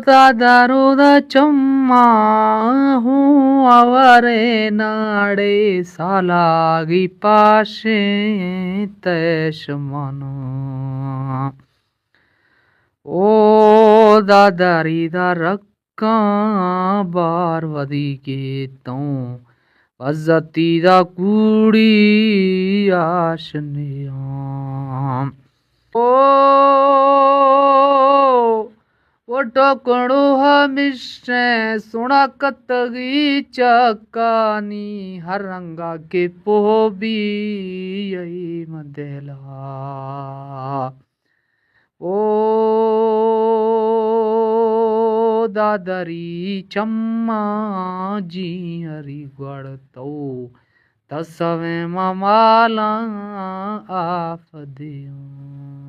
دادا رودا چماں ہوں، ورے ناڑے سالاگی پاشیں تیش منو۔ او داداری دا رکاں بار ودی گیتوں، بزتی دا کوڑی آشنیاں۔ او، او ٹکڑو ہمیشیں سونا کتگی چکانی، ہر رنگا کے پوہ بی ای مدلا۔ او دادری چماں جی ہری گوڑ تو، تسویں ممالاں آف دیاں۔